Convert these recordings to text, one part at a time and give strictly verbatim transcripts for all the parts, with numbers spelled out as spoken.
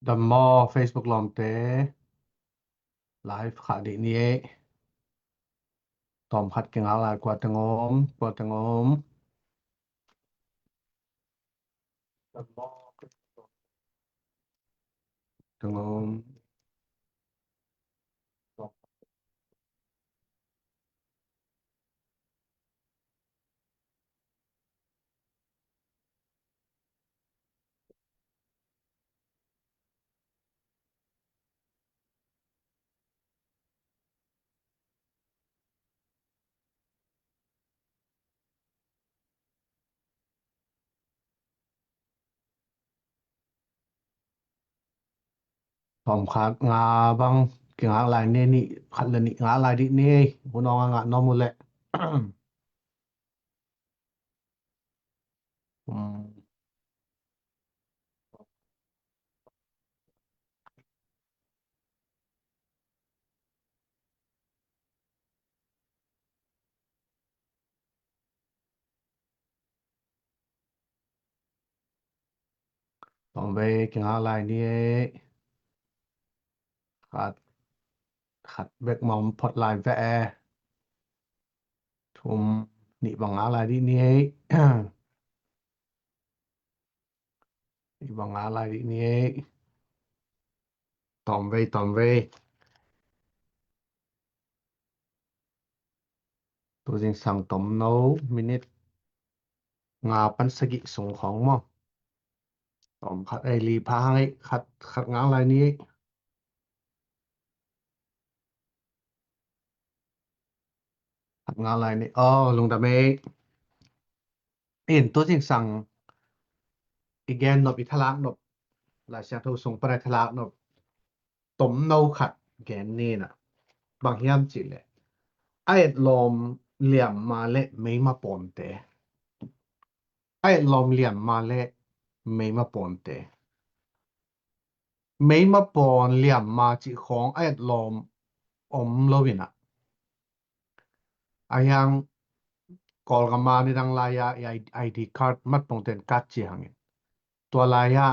Dam maw Facebook lawmte, live khah dih ni ei. Tawm khat kingak lai, kua teng om, kua teng om. Teng om. Tawm khat nga bang kingak lai ni ei, nih khat le nih ngak lai dih ni ei. Hun awng a ngah nuam uh leh. Tawm vei kingak lai ni ei. Khat, khat bek mah om phot lai veh e. Thum, nih bang ngak lai dih ni ei. Nih bang ngak lai dih ni ei. Tawm vei, tawm vei. Tu zingsang tomno minute nga pan sagih sung khawng maw. Tawm khat ei, li pha hang ei, khat, khat ngak lai ni ei. Khat ngak lai ni ei. Aw, lungdam ei. In tu zingsang i gen nop, i thalak nop, Lai Siangtho sung pan a i thalak nop tomno khat gen ni ei. Bang hiam cih leh, a etlawm liamma le meima pawnte. A etlawm liamma le meima pawnte. Meima pawn liamma cih khawng a etlawm om lo in a. A hiang Kawlgam a nidang lai a i ID card, matpongten card ci hang in. Tua lai a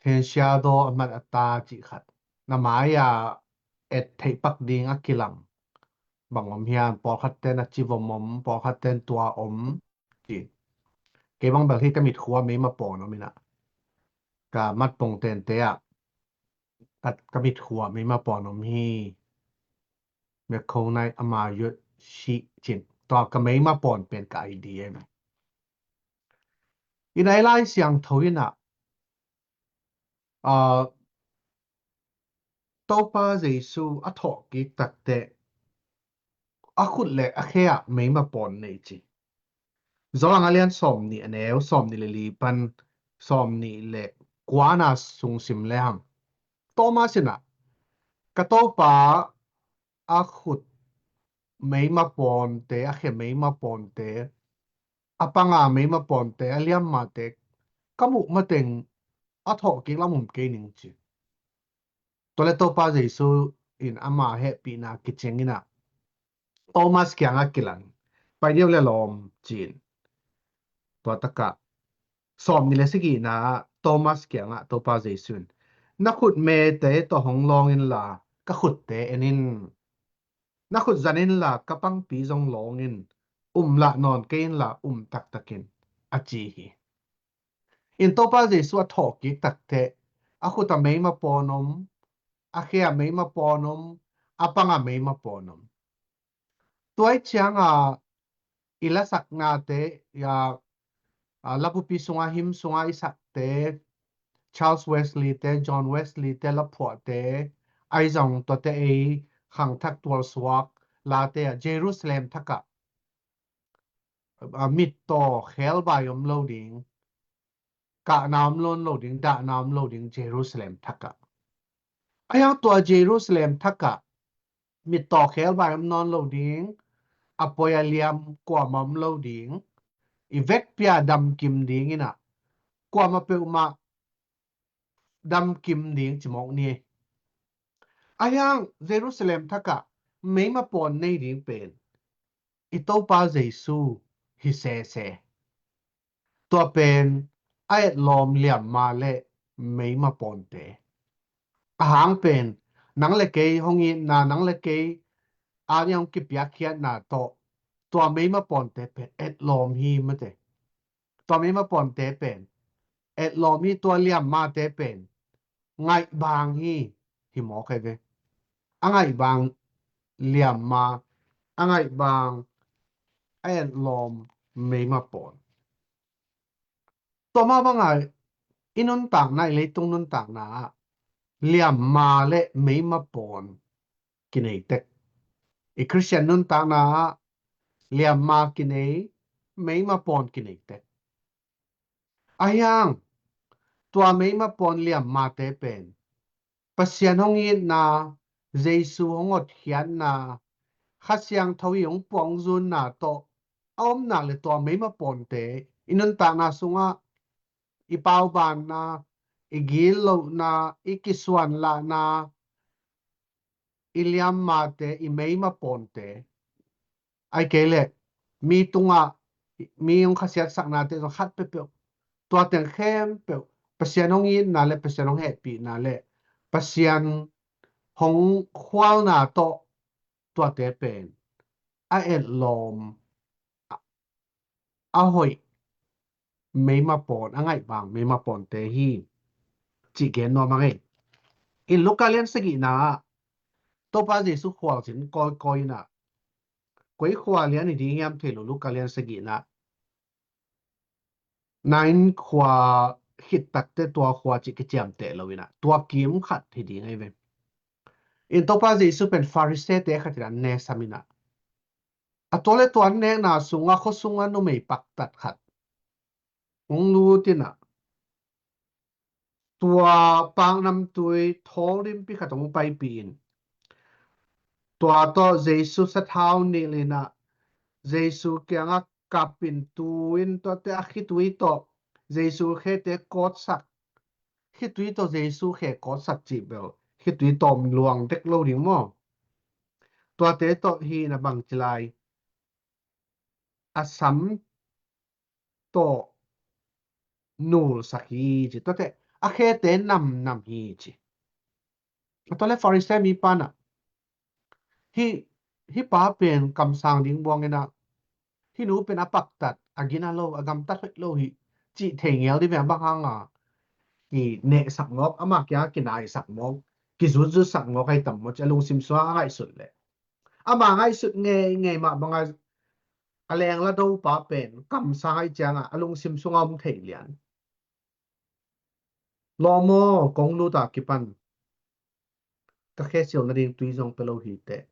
Thencia Daw a mat a ta cih khat, na mai a et theih pak ding a kilang bang om hiam, pawlkhat ten a ci vom om, pawlkhat ten tua om ci. Kei bang bel hi, ka mitkhua meima pawn om in a, ka matpongtente ah ka, ka mitkhua meima pawn om hi. Mekho nai ama yot shi cin. Tua ka meima pawn pen ka ID ei. In a i Lai Siangtho in a, a, Topa Jesu a thawh kik takteh a khut le a khe ah meima pawn nei ci. Johan a lian sawmnih, a neu sawmnih le li pan sawmnih le kua na sung sim le hang. Thomas in a, ka Topa a khut meima pawnte, a khe meima pawnte, a panga meima pawnte, a liammate ka muh mateng a thawh kik lam om kei ning ci. Tua le Topa Jesu in ama hehpihna kiciang in a, Thomas kiangah kilang, pai dih o le lawm, ci-in. Tua takah sawmnih le sagihna ah Thomas kiangah Topa Jesu in, na khutmete tawh hong lawng inla, ka khutte en in. Na khut zan inla, ka pangpi zong lawng in. Um lah nawn kei inla, um taktak in, a ci hi. In Topa Jesu a thawh kik takteh a khut ah meima pawn om, a khe ah meima pawn om, a pang ah meima pawn om. Tua i ciangah i lasaknate, a, a, labupi sungah, hymn sungah i sakte, Charles Wesley te, John Wesley te, laphuahte, ahi zong tuate ei khangthak tualsuak late ah Jerusalem thakah, a, mittaw khebai om lo ding, kahna om lo, lo ding, dahna om lo ding Jerusalem thakah. A hiang tua Jerusalem thakah mittaw khebai om nawn lo ding, a poi a liam kuamah om lo ding, i vekpi-a damkim ding in a, kuamah peuhmah damkim ding ci mawk ni. A hiang Jerusalem thakah meima pawn nei ding pen i Topa Jesu hi sese. Tua pen a etlawm liamma le meima pawnte. A hang pen, nang le kei hong itna, nang le kei a ni hong kipiakkhiatna tawh, tua meima pawnte pen etlawm hi mate. Tua meima pawnte pen etlawm hi, tua liammate pen ngaihbang hi, hi mawk hi ve. A ngaihbang liamma, a ngaihbang a etlawm meima pawn. Tua mah bangah i nuntakna, i leitung nuntakna ah liamma le meima pawn kinei tek. I Khristian nuntakna ah liamma kinei, meima pawn kinei tek. Ahi hang tua meima pawn liammate pen Pasian hong itna, Jesu hong hotkhiatna, Kha Siangtho i hong puangzunna tawh a omna le tua meima pawnte i nuntakna sungah i paubanna, i gitlohna, i kisuanlahna, i liammate, i meima pawnte, ahih kei leh mi tungah mi hong khasiatsaknate zong khat peuhpeuh, tua teng khempeuh Pasian hong itna le Pasian hong hehpihna le Pasian hong khualna tawh tuate pen a etlawm, a hoih meima pawn, a ngaihbang meima pawnte hi, cih gen nuam ing ei. In Luka lian sagihna ah Topa Jesu khualzin kawikawi in ah, koi khua lian hi ding hiam thei lo, Luka lian sagihna, Nain khua khit takte tua khua cih kiciamteh lo in ah, tua kim khat hi ding ahi ve. In Topa Jesu pen Farisee-te khat in an ne sam in ah, a tua le tua an nekna sungah khua sungah numei paktat khat hong lut in ah, tua paknamtui thawl limpi khat hong paipih in, tua tawh Jesu sathau nilh in ah, Jesu kiangah kap in tu in, tuate a khitui tawh Jesu khete kawtsak, khitui tawh Jesu khe kawtsak cih bel khitui tawm luang dek lo ding maw? Tuate tawh hi in ah bangci lai, a sam tawh nulsak hi ci. Tuate a khete namnam hi ci. A tua le Farisee mipa in ah, hih, hih pa pen kamsang ding buang in ah, hih nu pen a paktat, a gina lo, a gamtat hoih lo hi, cih thei ngel ding ve. Bang hang a kinehsak mawk, ama kiang a kinaisak mawk, kizutzutsak mawk ahi tam maw ci a lungsim sungah a ngaihsut leh, ama ngaihsut ngeingei mah bangah a lengla dopa pen kamsang ahi ciangah a lungsim sungah om thei lian. Lawm aw, kong lut a kipan ka khe sil nading tui zong pia lo hi teh,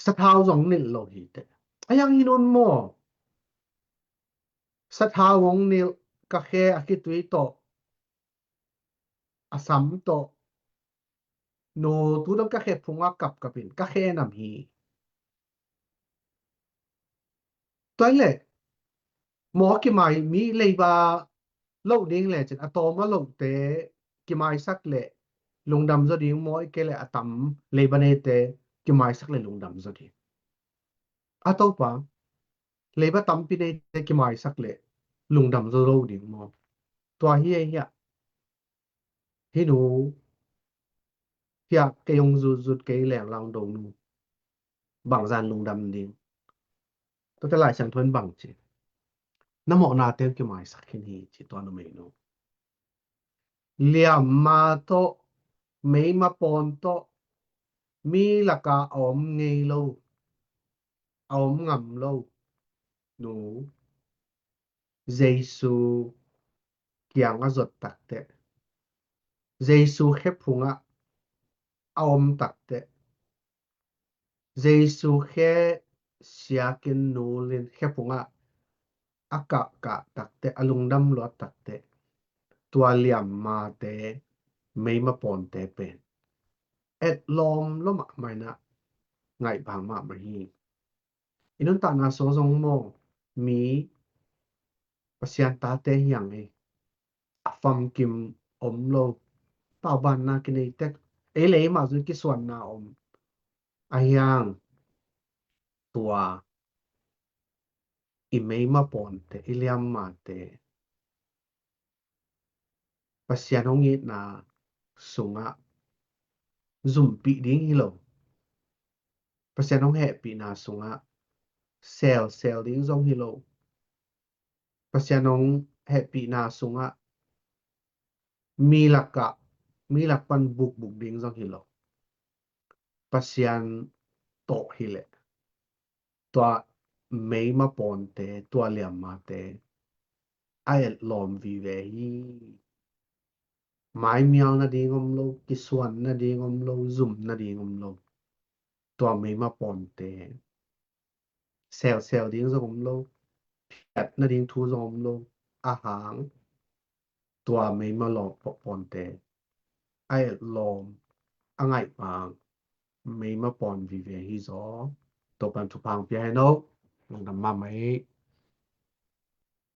sathau zong nilh lo hi teh. A hiang hi un maw? Sathau hong nilh, ka khe a khitui tawh, a sam tawh, nu tu dong ka khe phungah kapkap in ka khe nam hi. Tua hi leh maw, kimai, mi leiba loh ding lecin a tawm a lohte kimaisak leh lungdam zaw ding maw, ahih kei leh a tam leiba neite kimaisak leh lungdam zaw ding? A Topa, leiba tampi neite kimaisak leh lungdam zaw lo ding maw? Tua hi ei hiah, hih nu hiah kei hong zutzut, kei lengla hong do nu, bangzah lungdam ding? Tuate Lai Siangtho in bang ci? Na mawhnate hong kimaisak khin hi ci, tua numei nu. Liamma tawh, meima pawn tawh, mi lakah a om ngei lo, a om ngam lo nu Jesu kiang a zot takteh, Jesu khe phungah a om takteh, Jesu khe siakin nulin khe phungah a kahkah takteh, a lungdam luat takteh, tua liammate, meima pawnte pen etlawm lua mahmah in ah, ngaihbang mahmah hi. I nuntakna sung zong maw, mi Pasian tate hi hang ei, a famkim om lo, paubanna kinei tek, ei le ei mah zong kisuanna om. Ahi hang tua i meima pawnte, i liammate, Pasian hong itna sungah zumpih ding hi lo. Pasian hong hehpihna sungah selsel ding zong hi lo. Pasian hong hehpihna sungah mi lakah, mi lak pan bukbuk ding zong hi lo. Pasian tawh hi leh tua meima pawnte, tua liammate a etlawm vive hi. Maimial nading om lo, kisuan nading om lo, zum nading om lo. Tua meima pawnte selsel ding zong om lo, phiat nading thu zong om lo. A hang tua meima lawm pawnte a etlawm, a ngaihmang meima pawn vive hi zaw. Topan thupha pia hen aw. Lungdam mahmah hi.